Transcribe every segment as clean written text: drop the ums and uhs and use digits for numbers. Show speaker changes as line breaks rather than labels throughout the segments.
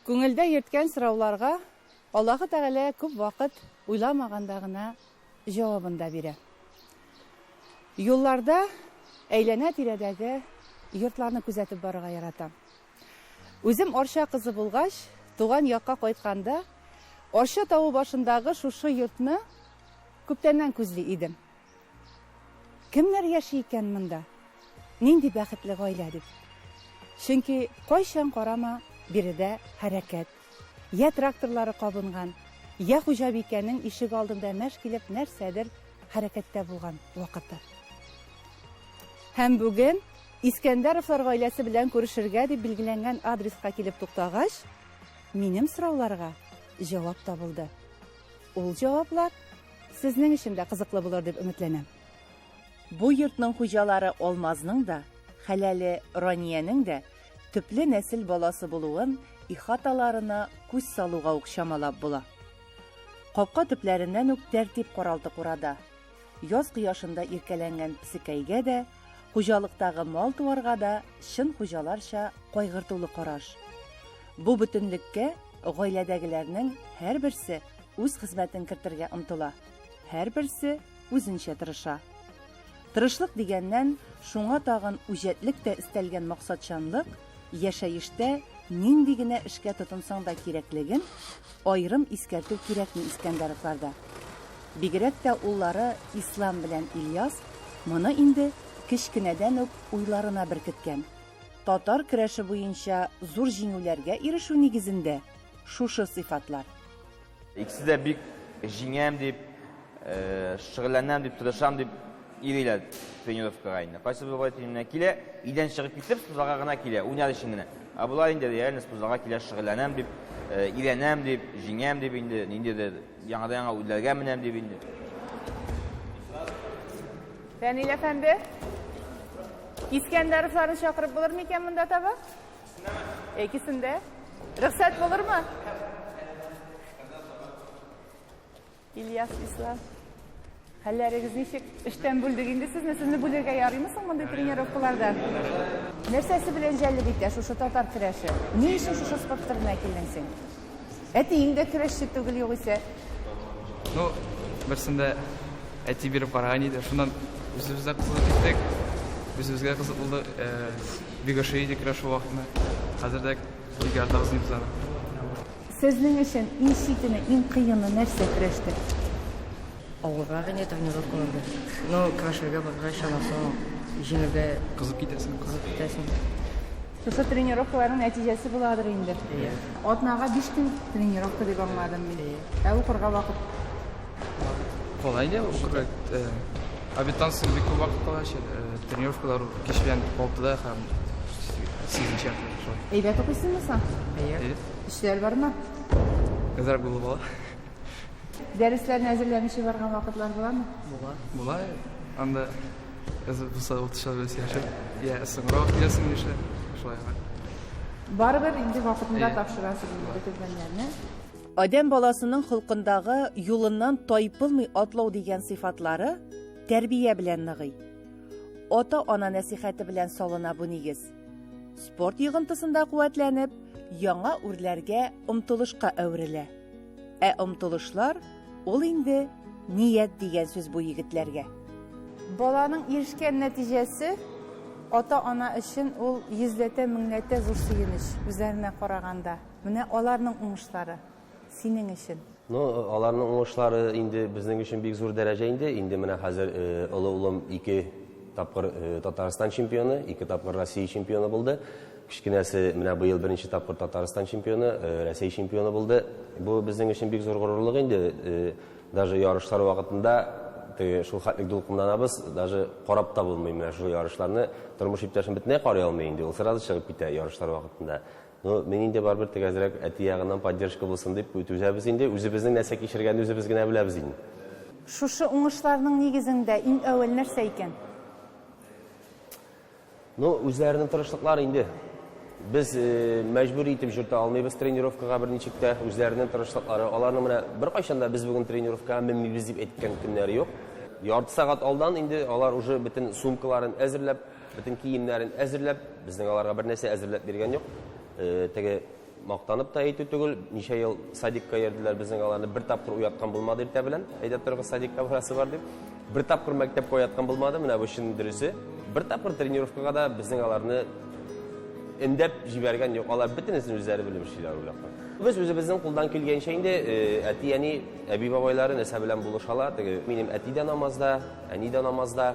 Күңелдә йөрткән сорауларга Аллаһы Тәгалә күп вакыт уйламаганда гына җавабын да бирә. Юлларда әйләнә-тирәдәге йортларны күзәтеп барырга яратам. Үзем Арча кызы булгач, туган якка кайтканда, Арча тавы башындагы шушы йортны күптәннән күзли идем. Кемнәр яши икән монда? Нинди бәхетле гаилә дип. Чөнки кайчан карама, биредә хәрәкәт. Йә тракторлары кабынган, йә хуҗабикәнең ишек алдында мәш килеп нәрсәдер хәрәкәттә булган вакыты. Һәм бүген Искәндәровлар гаиләсе белән күрешергә дип билгеләнгән адреска килеп туктагач, минем сорауларга җавап табылды. Ул җаваплар Сезнең өчен дә кызыклы булыр дип өметләнәм. Бу йортның хуҗалары Алмазның да, хәләле Раниянең дә төпле нәсел баласы булуын ихаталарына күз салуга ук чамалап була. Капка төпләреннән үк тәртип каралты курада. Яз кояшында иркәләнгән песекәйгә дә, хуҗалыктагы мал-туарга да чын хуҗаларча кайгыртулы караш. Бу бөтенлеккә гаиләдәгеләрнең һәрберсе үз хезмәтен кертергә омтыла, һәрберсе үзенчә тырыша. Тырышлык дигәннән, шуңа тагын үҗәтлек тә өстәлгән максатчанлык яшәештә нинди генә эшкә тотынсаң да кирәклеген аерым искәртү кирәкми Искәндәровларда. Бигрәк тә уллары Ислам белән Ильяс моны инде кечкенәдән үк уйларына беркеткән. Татар көрәше буенча зур җиңүләргә ирешү нигезендә шушы сыйфатлар.
Икесе дә бик җиңәм дип, шөгыльләнәм дип, тырышам дип йөриләр тренировкага инде. Кайсы бер бала менә килә, өйдән чыгып китеп, спортзалга гына килә, уйнар өчен генә. Ә болар инде реально спортзалга килә, шөгыльләнәм дип, өйрәнәм дип, җиңәм дип инде, ниндидер яңадан-яңа үрләргә менәм дип инде.
Фәнил әфәнде, Искәндәровларны чакырып булыр микән монда таба? Икесендә. Рөхсәт булырмы? Ильяс Ислам. Хәлләрегез ничек? Эштән бүлдек инде сезне. Сезне бүлергә ярыймы соң мондый тренировкаларда? Нәрсәсе белән җәлеп итә шушы татар көрәше? Ни өчен шушы спорт төренә килдең син? Әтиең дә көрәшче түгел югыйсә.
Ну, берсендә әти биреп караган иде. Шуннан үзебез дә кызыгып киттек. Үзебезгә кызык булды. Э, бик ошый иде көрәш ул вакытны. Хәзер дә бик яратабыз без аны.
Сезнең өчен иң читене, иң кыены нәрсә көрәштә?
Авыррак инде тренировкаларда. Но көрәшергә баргач, аннан соң җиңергә
Кызып китәсең.
Кызып китәсең.
Шушы тренировкаларның нәтиҗәсе буладыр инде.
Иә.
Атнага 5 көн тренировка дип аңладым мин.
Иә.
Ә укырга вакыт?
Кала инде укырга. Э, обедтан соң бик күп вакыт кала. Э, тренировкалар кич белән 6-да һәм 8-нче яртыда шулай.
Әйбәт укыйсыңмы соң?
Әйе.
Эшләр бармы?
Әзрәк булып ала.
Дәресләрне әзерләмичә барган вакытлар буламы?
Була.
Була. Анда әзер булса укытучылар белән сөйләшеп, я соңрак киләсең нишлә, шулай гына.
Барыбер инде вакытында тапшырасыз инде бөтен фәннәрне. Адәм баласының холкындагы юлыннан тайпылмый атлау дигән сыйфатлары тәрбия белән ныгый. Ата-ана нәсыйхәте белән салына бу нигез. Спорт йогынтысында куәтләнеп, яңа үрләргә омтылышка әверелә. Ә омтылышлар ул инде ният дигән сүз бу егетләргә. Баланың ирешкән нәтиҗәсе ата-ана өчен ул йөзләтә, меңләтә зур сөенеч, үзләренә караганда. Менә аларның уңышлары синең өчен.
Ну, аларның уңышлары инде безнең өчен бик зур дәрәҗә инде. Инде менә хәзер э, олы улым ике тапкыр э, Татарстан чемпионы, ике тапкыр Россия чемпионы булды. Кечкенәсе менә быел беренче тапкыр Татарстан чемпионы, э, Рәсәй чемпионы булды. Бу безнең өчен бик зур горурлык инде. Даже ярышлар вакытында теге шул хәтлек дулкынланабыз, даже карап та булмый менә шул ярышларны. Тормыш иптәшем бөтенләй карый алмый инде, ул сразу чыгып китә ярышлар вакытында. Ну, мин инде барыбер теге әзрәк әти ягыннан поддержка булсын дип түзәбез инде. Үзебезнең нәрсә кичергәнне үзебез генә беләбез инде.
Шушы уңышларның нигезендә иң әүвәл нәрсә икән?
Ну, үзләренең тырышлыклары инде. Без э, мәҗбүр итеп йөртә алмыйбыз тренировкага берничек тә. Үзләренең тырышлыклары. Аларның менә беркайчан да без бүген тренировкага менмибез дип әйткән көннәре юк. Ярты сәгать алдан инде алар уже бөтен сумкаларын әзерләп, Бөтен киемнәрен әзерләп, безнең аларга бер нәрсә әзерләп биргән юк. Э, теге мактанып та әйтү түгел, ничә ел садикка йөрделәр безнең аларны, бер тапкыр уяткан булмады иртә белән. Әйдә торыгыз, садикка барасы бар дип. Бер тапкыр мәктәпкә уяткан булмады, менә бу чын дөресе. Бер тапкыр тренировкага да безнең аларны эндәп җибәргән юк. Алар бөтенесен үзләре белеп эшлиләр ул яктан. Без үзебезнең кулдан килгәнчә инде әти-әни, әби-бабайлары нәрсә белән булышалар. Теге минем әти дә намазда, әни дә намазда,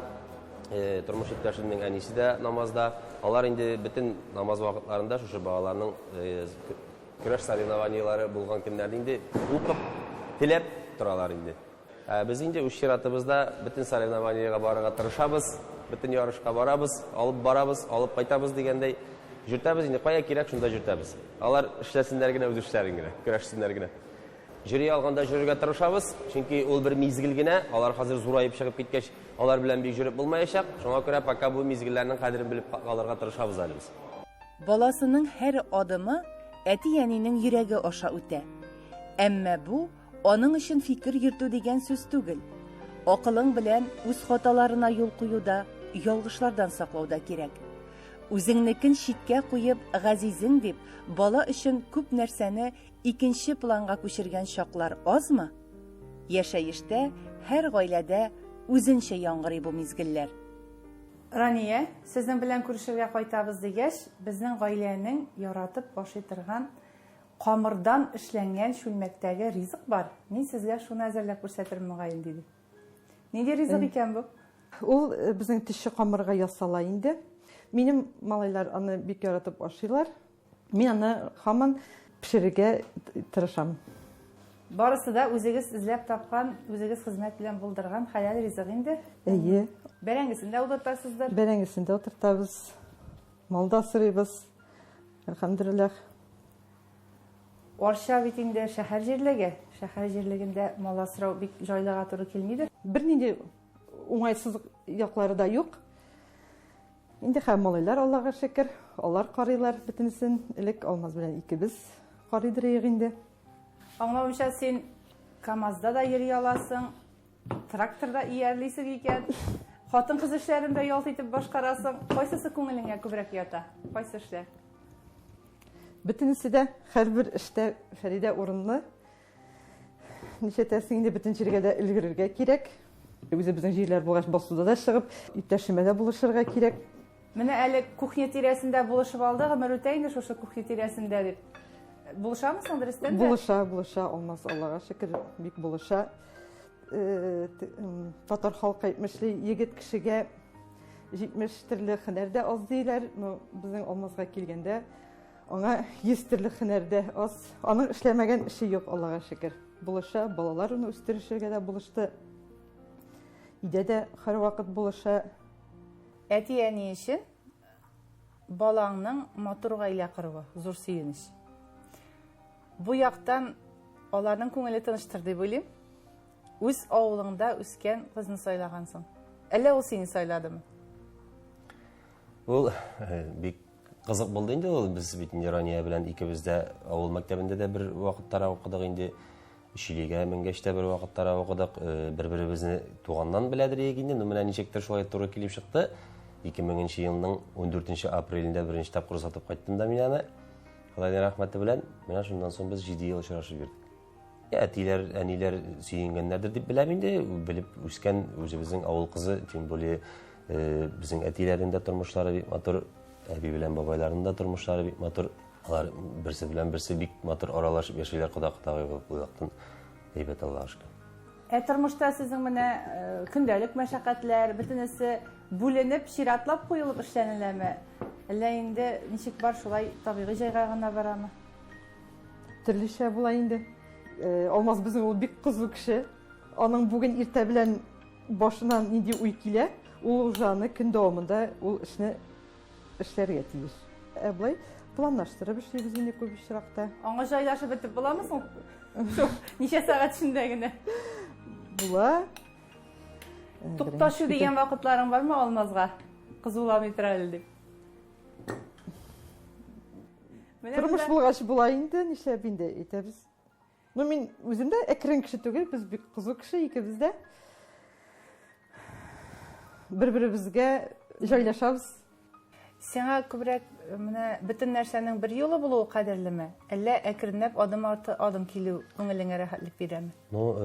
тормыш иптәшемнең әнисе дә намазда. Алар инде бөтен намаз вакытларында шушы балаларның көрәш соревнованиеләре булган көннәрне инде укып, теләп торалар инде. Ә без инде үз чиратыбызда бөтен соревнованиегә барырга тырышабыз, бөтен ярышка барабыз, алып барабыз, алып кайтабыз дигәндәй, җөртәбез инде, кая кирәк, шунда җөртәбез. Алар эшләсеннәр генә үз эшләрен генә, көрәшсеннәр генә. Җөри алганда җөрергә тырышабыз, чөнки ул бер мизгел генә, алар хәзер зураеп чыгып киткәч, алар белән бик җөреп булмаячак. Шуңа күрә пока бу мизгелләрнең кадерен белеп калырга тырышабыз әле без.
Баласының һәр адымы әти-әнинең йөрәге аша үтә. Әмма бу Аның өчен фикер йөртү дигән сүз түгел. Акылың белән үз хаталарына юл кую да, ялгышлардан саклау да кирәк. Үзеңнекен читкә куеп, газизең дип, бала өчен күп нәрсәне икенче планга күчергән чаклар азмы? Яшәештә һәр гаиләдә үзенчә яңгырый бу мизгелләр. Рания, сезнең белән күрешергә кайтабыз дигәч, безнең гаиләнең яратып ашый торган Камырдан эшләнгән чүлмәктәге ризык бар, мин сезгә шуны әзерләп күрсәтермен мөгаен, диде. Нинди ризык икән бу?
Ул безнең төче камырга ясала инде. Минем малайлар аны бик яратып ашыйлар. Мин аны һаман пешерергә тырышам.
Барысы да үзегез эзләп тапкан, үзегез хезмәт белән булдырган хәләл ризык инде.
Әйе.
Бәрәңгесен дә утыртасыздыр?
Бәрәңгесен дә утыртабыз. Мал да асрыйбыз. Әлхәмдүлилләһ.
Арча бит инде шәһәр җирлеге. Шәһәр җирлегендә мал асрау бик җайлыга туры килмидер.
Бернинди уңайсыз яклары да юк. Инде хәм малайлар, Аллага шөкер, алар карыйлар бөтенесен. Элек Алмаз белән икебез карыйдыр идек инде.
Аңлавымча, син КАМАЗда да йөри аласың, тракторда иярлисең икән. Хатын-кыз эшләрен дә ялт итеп башкарасың. Кайсысы күңелеңә күбрәк ята? Кайсы эшләр?
Бөтенесе дә, һәрбер эштә Фәридә урынлы. Нишләтәсең инде, бөтен җиргә дә өлгерергә кирәк. Үзебезнең җирләр булгач, басуда да чыгып, иптәшемә дә булышырга кирәк.
Менә әле кухня тирәсендә булышып алды, гомер үтә инде шушы кухня тирәсендә дип. Булышамы соң дөрестән
дә? Булыша, булыша, Алмаз, Аллага шөкер, бик булыша. Татар халкы әйтмешли, егет кешегә 70 төрле һөнәр дә аз диләр. Но безнең Алмазга килгәндә, аңа 100 төрле һөнәр дә аз. Аның эшләмәгән эше юк, Аллага шөкер. Булыша, балалар аны үстерешергә дә булышты. Өйдә дә һәрвакыт булыша.
Әти-әни өчен балаңның матур гаилә коруы зур сөенеч. Бу яктан аларның күңеле тыныштыр дип уйлыйм. Үз авылыңда үскән кызны сайлагансың. Әллә ул сине сайладымы?
Ул бик кызык булды инде ул. Без бит инде Рания белән икебез дә авыл мәктәбендә дә бер вакыттара укыдык инде. Чилигә менгәч тә бер вакыттара укыдык. Бер-беребезне туганнан беләдер идек инде. Ну, менә ничектер шулай туры килеп чыкты. 2000 елның 14 апрелендә беренче тапкыр озатып кайттым да мин аны. Ходай рәхмәте белән. Менә шуннан соң без 7 ел очрашып йөрдек. Әтиләр, әниләр сөенгәннәрдер дип беләм инде. Белеп үскән үзебезнең авыл кызы, тем более безнең әтиләрнең дә тормышлары бик матур, әби белән бабайларның да тормышлары бик матур. Алар берсе белән берсе бик матур аралашып яшиләр, кода-кодагый булып, бу яктан әйбәт, Аллага шөкер.
Ә тормышта сезнең менә көндәлек мәшәкатьләр, бөтенесе бүленеп, чиратлап куелып эшләнеләме? Әллә инде ничек бар, шулай табигый җайга гына барамы?
Төрлечә була инде. Алмаз безнең ул бик кызу кеше. Аның бүген иртә белән башына нинди уй килә, ул уже аны көн дәвамында ул эшне эшләргә тиеш. Ә болай планлаштырып эшлибез инде күп очракта.
Аңа җайлашып бетеп буламы соң? Шул ничә сәгать эчендә генә?
Була.
Тукташу дигән вакытларың бармы Алмазга? Кызуламый тора әле дип.
Тормыш булгач була инде, нишләп инде әйтәбез. Ну, мин үзем дә әкрен кеше түгел, без бик кызу кеше икебез дә. Бер-беребезгә җайлашабыз.
Сиңа күбрәк менә бөтен нәрсәнең бер юлы булуы кадерлеме, әллә әкренләп адым арты адым килү күңелеңә рәхәтлек бирәме?
Ну,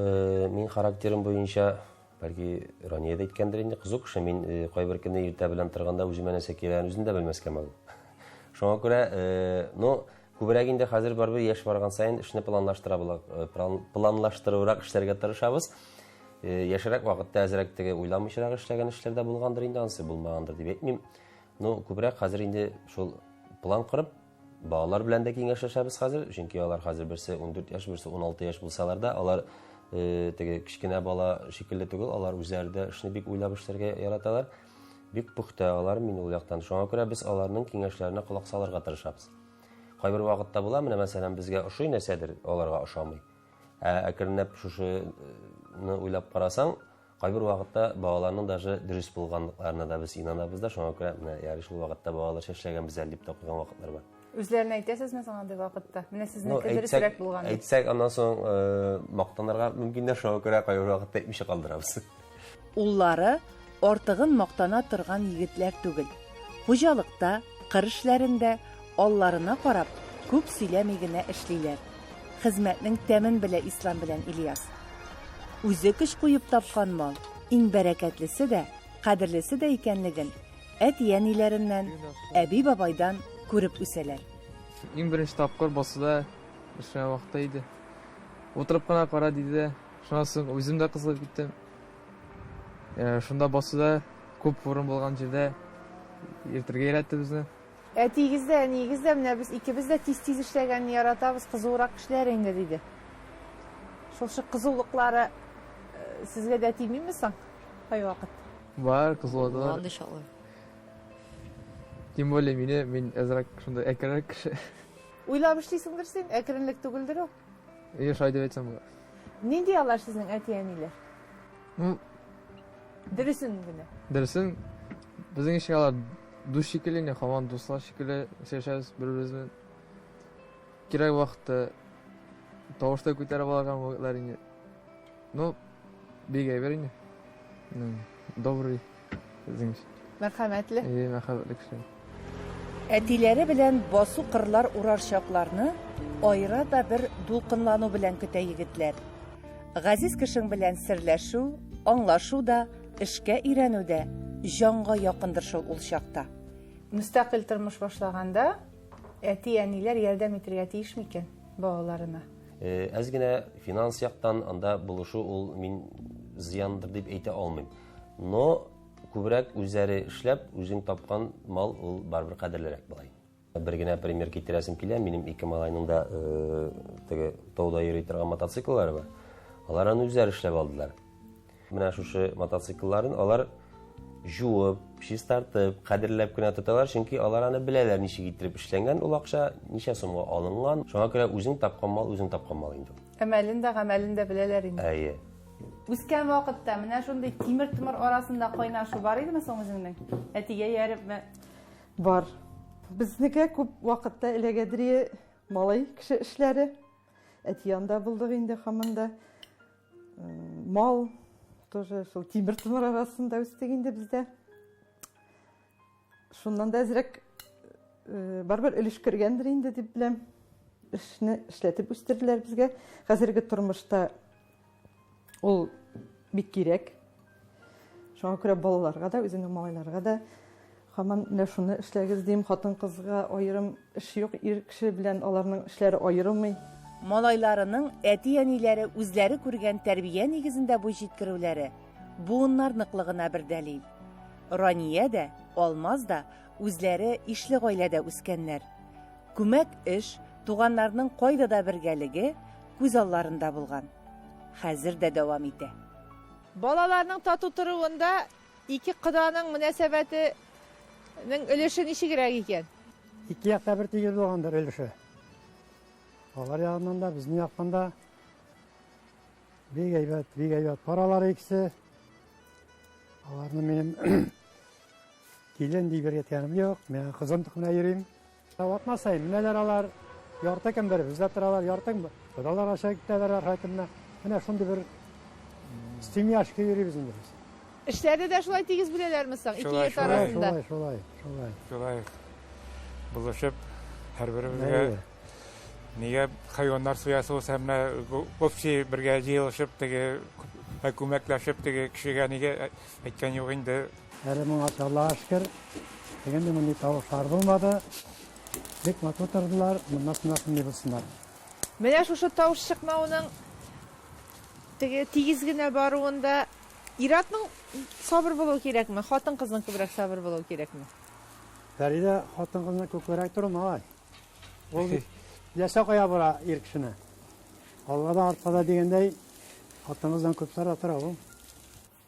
мин характерым буенча, бәлки Рания дә әйткәндер инде, кызу кеше. Мин кайбер көнне иртә белән торганда үземә нәрсә кирәген үзем дә белмәскә мөмкин. Шуңа күрә, ну, күбрәк инде хәзер барыбер яшь барган саен эшне планлаштырыбрак эшләргә тырышабыз. Яшьрәк вакытта әзрәк теге уйламыйчарак эшләгән эшләр дә булгандыр инде, анысы булмагандыр дип әйтмим. Ну, күбрәк хәзер инде шул план корып, балалар белән дә киңәшләшәбез хәзер, чөнки алар хәзер берсе 14 яшь, берсе 16 яшь булсалар да, алар теге кечкенә бала шикелле түгел, алар үзләре дә эшне бик уйлап эшләргә яраталар. Бик пөхтә алар мин ул яктан. Шуңа күрә без аларның киңәшләренә колак салырга тырышабыз. Кайбер вакытта була, менә мәсәлән, безгә ошый нәрсәдер, аларга ошамый. Ә әкренләп шушыны уйлап карасаң, кайбер вакытта балаларның даже дөрес булганлыкларына да без инанабыз да, шуңа күрә менә ярый шул вакытта балалар эшләгәнбез әле дип тә куйган вакытлар бар.
Үзләренә әйтәсезме соң андый вакытта? Менә сезнеке дөресрәк булган
дип. Әйтсәк, аннан соң мактанырга мөмкин дә, шуңа күрә кайбер вакытта әйтмичә калдырабыз.
Уллары артыгын мактана торган егетләр түгел. Хуҗалыкта, кыр эшләрендә алларына карап, күп сөйләми генә эшлиләр. Хезмәтнең тәмен белә Ислам белән Ильяс. Үзе көч куеп тапкан мал иң бәрәкәтлесе дә, кадерлесе дә икәнлеген әти-әниләреннән, әби-бабайдан күреп үсәләр.
Иң беренче тапкыр басуда эшләгән вакытта иде. Утырып кына кара, диде дә. Шуннан соң үзем дә кызыгып киттем. Шунда басуда күп урын булган җирдә йөртергә өйрәтте безне.
Әтиегез дә, әниегез дә, менә без икебез дә тиз-тиз эшләгәнне яратабыз, кызуырак кешеләр инде, диде. Шушы кызулыклары сезгә дә тимиме соң кайвакыт?
Бар, кызулыклар.
Андый чаклар.
Тем более мине, мин әзрәк шундай әкренрәк кеше.
Уйлап эшлисеңдер син, әкренлек түгелдер ул.
Әйе, шулай дип әйтсәм була.
Нинди алар сезнең әти-әниләр?
Ну,
Дөресен генә.
Дөресен, безнең өчен алар дус шикелле инде, һаман дуслар шикелле сөйләшәбез бер-беребез белән. Кирәк вакытта тавыш та күтәреп алырга вакытлар инде. Ну, бик әйбер инде. Ну, добрый безнең өчен.
Мәрхәмәтле.
Әйе, мәрхәмәтле кеше.
Әтиләре белән басу-кырлар урар чакларны аерата бер дулкынлану белән көтә егетләр. Газиз кешең белән серләшү, аңлашу да, эшкә өйрәнү дә җанга якындыр шул ул чакта. Мөстәкыйль тормыш башлаганда әти-әниләр ярдәм итергә тиеш микән балаларына?
Әз генә финанс яктан анда булышу ул мин зыяндыр дип әйтә алмыйм. Но күбрәк үзләре эшләп, үзең тапкан мал ул барыбер кадерлерәк була. Бер генә пример китерәсем килә. Минем ике малайның да теге тауда йөри торган мотоцикллары бар. Алар аны үзләре эшләп алдылар. Менә шушы мотоциклларын алар жуып, чистартып, кадерләп кенә тоталар, чөнки алар аны беләләр, ничек иттереп эшләнгән ул акча, ничә сумга алынган. Шуңа күрә үзең тапкан мал, үзең тапкан мал инде.
Әмәлен дә, гамәлен дә беләләр инде.
Әйе.
Үскән вакытта менә шундый тимер-томыр арасында кайнашу бар идеме соң үзеңнең? Әтигә иярепме?
Бар. Безнекә күп вакытта эләгәдер малай кеше эшләре. Әти янында булдык инде һаман да. Мал тоже шул тимер-томыр арасында үстек инде бездә. Шуннан да әзрәк барыбер өлеш кергәндер инде дип беләм. Эшне эшләтеп үстерделәр безгә. Хәзерге тормышта ул бик кирәк. Шуңа күрә балаларга да, үземнең малайларга да һаман менә шуны эшләгез дим. Хатын-кызга аерым эш юк, ир кеше белән аларның эшләре аерылмый.
Малайларының әти-әниләре үзләре күргән тәрбия нигезендә буй җиткерүләре буыннар ныклыгына бер дәлил. Рания дә, Алмаз да үзләре ишле гаиләдә үскәннәр. Күмәк эш, туганнарның кайда да бергәлеге күз алларында булган. Хәзер дә дәвам итә. Балаларның тату торуында ике коданың мөнәсәбәтенең өлеше ничегрәк икән?
Ике якта бер тигез булгандыр өлеше. Алар ягыннан да, безнең яктан да бик әйбәт, бик әйбәт паралар икесе. Аларны минем килен дип йөргәнем юк, мин кызым токына йөрим. Атна сайын менәләр алар, ярты көн бер бездә торалар, ярты көн кодалар аша китәләр рәхәтенә. Менә шундый бер семьяшка йөрибез инде без.
Эшләрне дә шулай тигез бүләләрме соң? Ике
Шулай,
йорт
шулай.
арасында.
Шулай, шулай, шулай.
Шулай булышып һәрберебезгә
Әйе.
нигә хайваннар суясы булса, менә общий бергә җыелышып теге күмәкләшеп теге кешегә нигә әйткән юк инде.
Әле моңа Аллаһка шөкер, дигәндә мондый тавышлар булмады. Бик матур тордылар, моннан соң да шундый булсыннар.
Менә шушы тавыш чыкмавының теге тигез генә баруында ир-атның сабыр булуы кирәкме, хатын-кызның күбрәк сабыр булуы кирәкме?
Фәридә хатын-кызны күкрәк тору малай. Ул бит теләсә кая бара ир кешене. Алга да артка да дигәндәй, хатын-кыздан күп сара тора ул.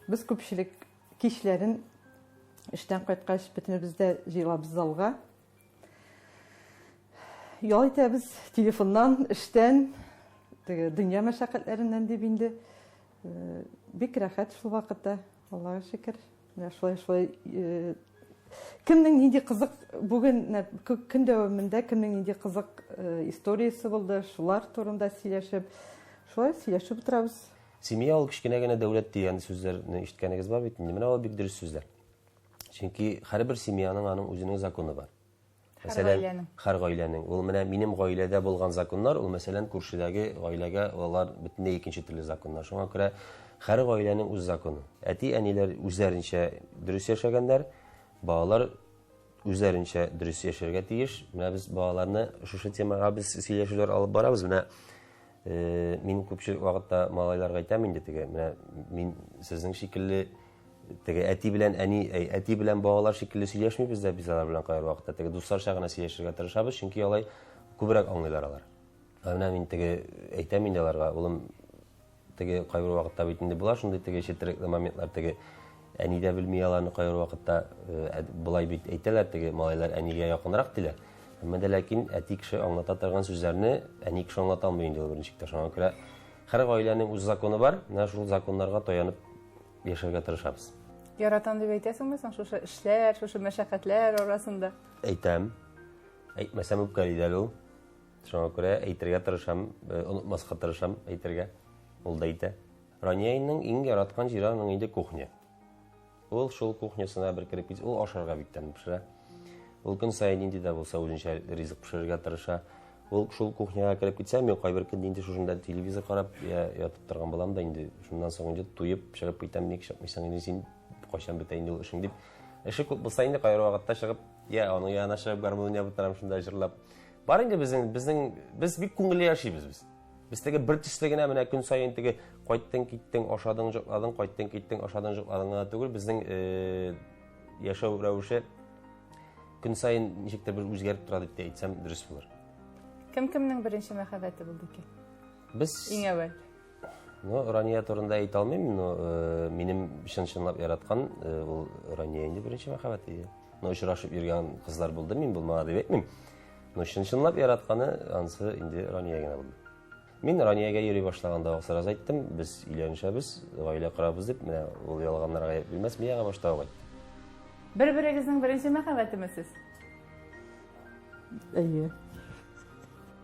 Без күпчелек кичләрен эштән кайткач бөтенебез дә җыелабыз залга. Ял итәбез телефоннан, эштән, теге дөнья мәшәкатьләреннән дип инде. Бик рәхәт шул вакытта, Аллага шөкер. Менә шулай шулай кемнең нинди кызык бүген көн дәвамында кемнең нинди кызык историясе булды, шулар турында сөйләшеп, шулай сөйләшеп утырабыз.
Семья ул кечкенә генә дәүләт дигән сүзләрне ишеткәнегез бар бит инде. Менә ул бик дөрес сүзләр. Чөнки һәрбер семьяның аның үзенең законы бар.
Һәр
Мәсәлән,
гаиләнең.
һәр гаиләнең. Ул менә минем гаиләдә булган законнар, ул мәсәлән күршедәге гаиләгә алар бөтенләй икенче төрле законнар. Шуңа күрә һәр гаиләнең үз законы. Әти-әниләр үзләренчә дөрес яшәгәннәр, балалар үзләренчә дөрес яшәргә тиеш. Менә без балаларны шушы темага без сөйләшүләр алып барабыз. Менә мин күпчелек вакытта малайларга әйтәм инде теге, менә мин сезнең шикелле теге әти белән әни, әй, әти белән балалар шикелле сөйләшмибез дә без алар белән кайбер вакытта. Теге дусларча гына сөйләшергә тырышабыз, чөнки алай күбрәк аңлыйлар алар. Ә менә мин теге әйтәм инде аларга, улым, теге кайбер вакытта бит инде була шундый теге четерекле моментлар, теге әни дә белми аларны кайбер вакытта, болай бит әйтәләр, теге малайлар әнигә якынрак диләр. Әмма дә ләкин әти кеше аңлата торган сүзләрне әни кеше аңлата алмый инде ул берничек тә. Шуңа күрә һәр гаиләнең үз законы бар, менә шул законнарга таянып яшәргә тырышабыз.
Яратам дип әйтәсеңме соң шушы эшләр, шушы мәшәкатьләр арасында?
Әйтәм. Әйтмәсәм үпкәли дә әле ул. Шуңа күрә әйтергә тырышам, онытмаска тырышам әйтергә. Ул да әйтә. Раниянең иң яраткан җире аның инде кухня. Ул шул кухнясына бер кереп китә, ул ашарга бик тәмле пешерә. Ул көн саен нинди дә булса үзенчә ризык пешерергә тырыша. Ул шул кухняга кереп китсә, мин кайбер көн инде шушында телевизор карап я ятып торган булам да инде. Шуннан соң инде туеп чыгып китәм, ник чыкмыйсың инде син, кайчан бетә инде ул эшең дип. Эше күп булса инде кайбер вакытта чыгып, я аның янына чыгып гармун уйнап утырам шунда җырлап. Бар инде безнең, безнең, без бик күңелле яшибез без. Без теге бер төсле генә менә көн саен теге кайттың, киттең, ашадың, җокладың, кайттың, киттең, ашадың, җокладың гына түгел. Безнең яшәү рәвеше көн саен ничек тә бер үзгәреп тора дип тә әйтсәм дөрес булыр.
Кем кемнең беренче мәхәббәте булды икән?
Без
иң әүвәл.
Ну, Рания турында әйтә алмыйм, но минем чын-чынлап яраткан ул Рания инде беренче мәхәббәт иде. Но очрашып йөргән кызлар булды, мин булмады дип әйтмим. Но чын-чынлап яратканы ансы инде Рания генә булды. Мин Раниягә йөри башлаганда ук сразу әйттем, без өйләнешәбез, гаилә корабыз дип, менә ул ялганнарга гаеп бирмәс, мин аңа башта ук әйттем.
Бер-берегезнең беренче мәхәббәтеме сез?
Әйе.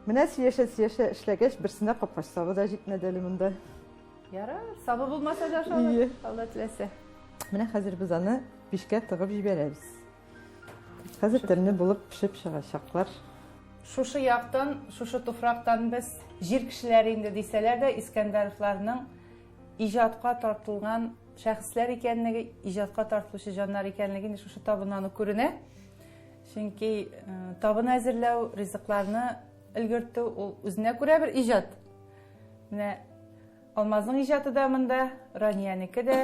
Менә сөйләшә-сөйләшә эшләгәч, берсенә капкач сабы да җитмәде әле монда.
Ярар, сабы булмаса да ашалыр,
Әйе.
Алла теләсә.
Менә хәзер без аны пичкә тыгып җибәрәбез. Хәзер тәмле булып пешеп чыгачаклар.
Шушы яктан, шушы туфрактан без җир кешеләре инде дисәләр дә, Искәндәровларның иҗатка тартылган шәхесләр икәнлеге, иҗатка тартылучы җаннар икәнлеге инде шушы табыннан ук күренә. Чөнки табын әзерләү, ризыкларны өлгертү ул үзенә күрә бер иҗат. Менә Алмазның иҗаты да монда, Раниянеке дә,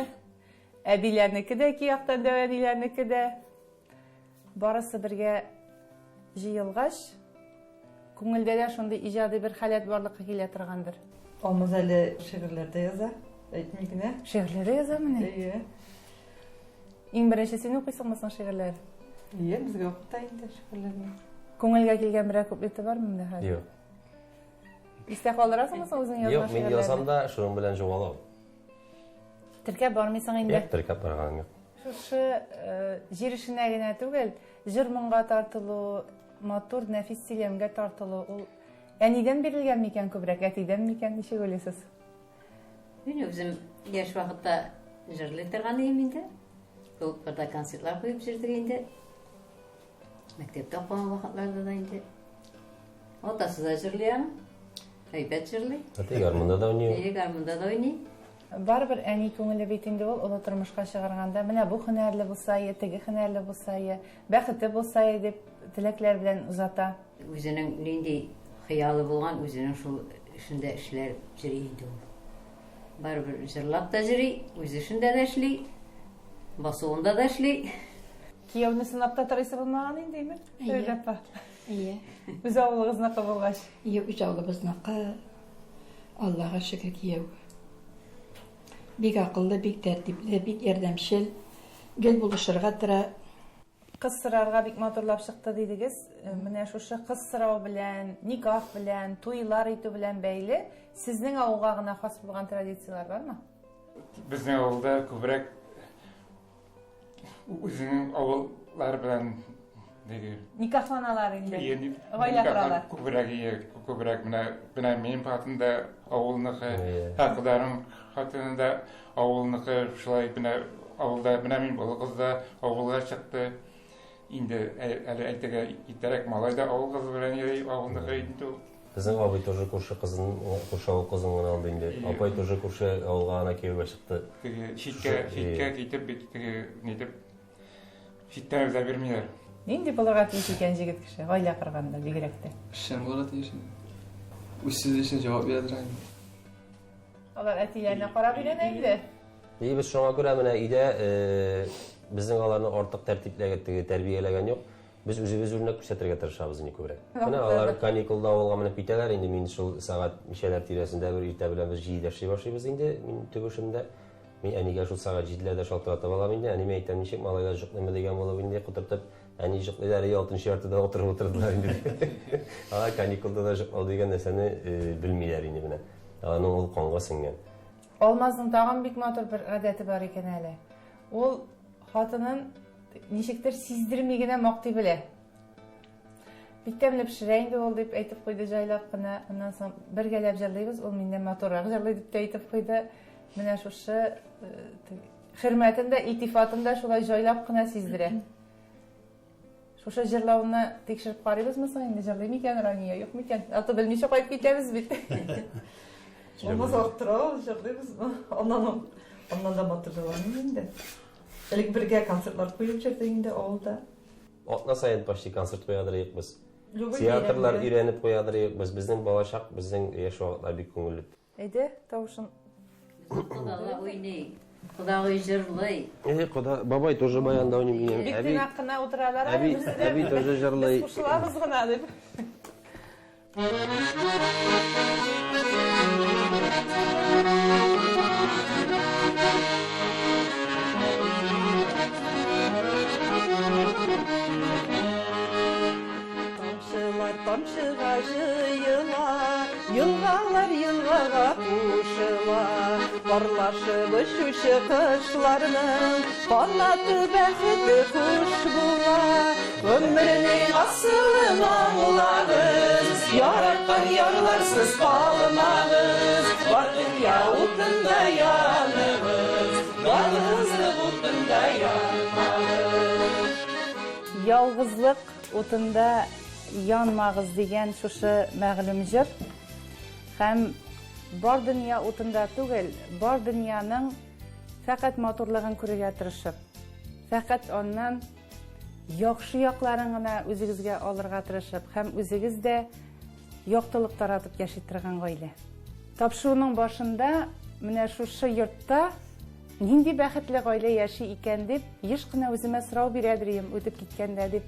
әбиләрнеке дә, ике яктан дәү әниләрнеке дә. Барысы бергә җыелгач, күңелдә дә шундый иҗади бер халәт барлыкка килә торгандыр.
Алмаз әле шигырьләр дә яза, әйтми генә.
Шигырьләр дә язамыни?
Әйе.
Иң беренче син укыйсыңмы соң шигырьләр?
Әйе, безгә укыта инде шигырьләрне.
Күңелгә килгән берәр куплеты бармы менә хәзер?
Юк.
Истә калдырасыңмы соң үзең язган
Юк, мин
шигырьләрне?
язам да, шуның белән югалам.
Теркәп бармыйсың инде?
Юк, теркәп барганым юк.
Шушы җир эшенә генә түгел, җыр моңга тартылу, матур, нәфис сөйләмгә тартылу, ул әнидән бирелгән микән күбрәк, әтидән микән, ничек уйлыйсыз?
Мин үзем яшь вакытта Җырлый торган идем инде. Клубларда концертлар куеп йөрдек инде. Мәктәптә укыган вакытларда да инде. Атасы да җырлый аның. Әйбәт җырлый.
Әти гармунда да уйный.
Әйе, гармунда да уйный.
Барыбер әни күңеле бит инде ул олы тормышка чыгарганда, менә бу һөнәрле булса е, теге һөнәрле булса е, бәхете булса е дип теләкләр белән озата.
Үзенең нинди хыялы булган, үзенең шул эшендә эшләр йөри инде ул. Барыбер җырлап та йөри, үз эшендә дә эшли, басуында да эшли.
Кияүне сынап та торыйсы булмаган инде, әйме?
Әйе.
Апа.
Әйе.
Үз авылыгызныкы булгач.
Әйе, үз авылыбызныкы. Аллага шөкер, кияү. Бик акыллы, бик тәртипле, бик ярдәмчел. Гел булышырга тора.
Кыз сорарга бик матурлап чыкты дидегез. Менә шушы кыз сорау белән, никах белән, туйлар итү белән бәйле сезнең авылга гына хас булган традицияләр бармы?
Безнең авылда күбрәк үзенең авыллар белән теге
Никахланалар инде.
Ие, ни-
Гаилә
никахлар
коралар.
Күбрәк, ие, күбрәк менә менә минем хатын да авылныкы, Акдарым хатыны да авылныкы, шулай менә авылда менә мин олы кыз да авылга чыкты. Инде әле әйтергә иртәрәк малай да авыл кызы белән йөри, авылныкы инде ул.
Безнең абый тоже күрше кызын, күрше авыл кызын гына алды инде. Апай тоже күрше авылга гына кияүгә чыкты.
Теге читкә, читкә китеп бит теге нитеп читтән эзләп бирмиләр.
Нинди булырга тиеш икән җегет кеше, гаилә корганда бигрәк тә?
Эшчән булырга тиеш инде. Үз сүзе өчен җавап бирә торган инде.
Алар әтиләренә карап өйрәнә инде.
И без шуңа күрә менә өйдә безнең аларны артык тәртипләгән, теге тәрбияләгән юк. Без үзебез үрнәк күрсәтергә тырышабыз инде күбрәк. Менә алар каникулда авылга менеп китәләр инде, мин шул сәгать ничәләр тирәсендә бер иртә белән без җидедә эшли башлыйбыз инде, мин төп эшемдә. Мин әнигә шул сәгать җиделәрдә шалтыратып алам инде, әниемә әйтәм, ничек малайлар җоклыймы дигән булып инде котыртып, әни җоклыйлар, и алтынчы яртыда утырып утырдылар инде. Алар каникулда да җоклау дигән нәрсәне белмиләр инде менә. Аларның ул канга сеңгән.
Алмазның тагын бик матур бер гадәте бар икән әле. Ул хатынын ничектер сиздерми генә мактый белә. Бик тәмле пешерә инде ул дип әйтеп куйды җайлап кына. Аннан соң бергәләп җырлыйбыз, ул миннән матуррак җырлый дип тә әйтеп куйды. Менә шушы хөрмәтен дә, илтифатын да шулай җайлап кына сиздерә. Шушы җырлауны тикшереп карыйбызмы соң инде, җырлый микән Рания, юк микән? А то белмичә кайтып китәбез бит.
Алмаз арттыра ул, җырлыйбыз. Аннан аннан да матур җырламыйм инде. Элек бергә концертлар куеп йөрдек инде авылда.
Атна саен почти концерт куядыр идек без.
Любой
Театрлар
бәйрәмдә.
өйрәнеп куядыр идек без. Безнең балачак, безнең яшь вакытлар бик күңелле.
Әйдә, тавышын.
Кодалар уйный, кодагый җырлый.
Э, кода, бабай тоже баянда уйный минем.
Бик
Әби,
тыйнак кына утыралар әле
әби,
без дә.
әби тоже җырлый.
Без кушылабыз гына дип.
Тамчылар тамчыга җыела, елгалар елгага кушыла. Парлашып очучы кошларның канаты бәхете хуш була. Гомернең асылын аңлагыз, яраткан ярларсыз калмагыз. Бар дөнья утында яныгыз, ялгызлык утында янмагыз.
Ялгызлык утында янмагыз дигән шушы мәгълүм җыр һәм бар дөнья утында түгел, бар дөньяның фәкать матурлыгын күрергә тырышып, фәкать аннан яхшы якларын гына үзегезгә алырга тырышып һәм үзегез дә яктылык таратып яши торган гаилә. Тапшыруның башында менә шушы йортта нинди бәхетле гаилә яши икән дип еш кына үземә сорау бирәдер идем үтеп киткәндә дип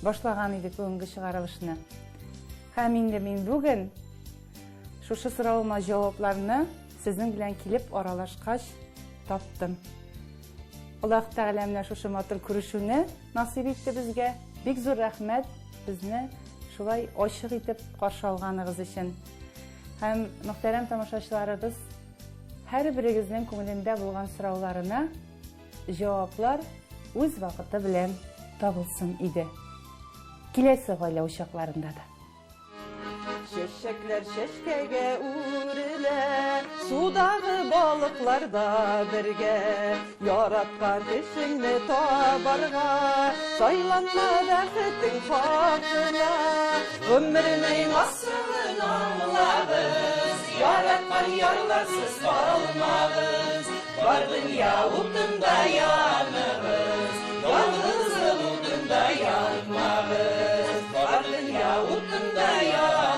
башлаган идек бүгенге чыгарылышны. Һәм инде мин бүген шушы соравыма җавапларны сезнең белән килеп аралашкач таптым. Аллаһ Тәгалә менә шушы матур күрешүне насыйп итте безгә. Бик зур рәхмәт безне шулай ачык итеп каршы алганыгыз өчен. Һәм мөхтәрәм тамашачыларыбыз, һәрберегезнең күңелендә булган сорауларына җаваплар үз вакыты белән табылсын иде. Киләсе гаилә учакларында да.
Чәчәкләр чәчкәгә үрелә, Судагы балыклар да бергә. Яраткан кешеңне табарга, Сайланма бәхетең хакына. Гомернең асылын аңлагыз, Яраткан ярларсыз калмагыз. Бар дөнья утында яныгыз, Ялгызлык утында янмагыз. Бар дөнья утында янмагыз.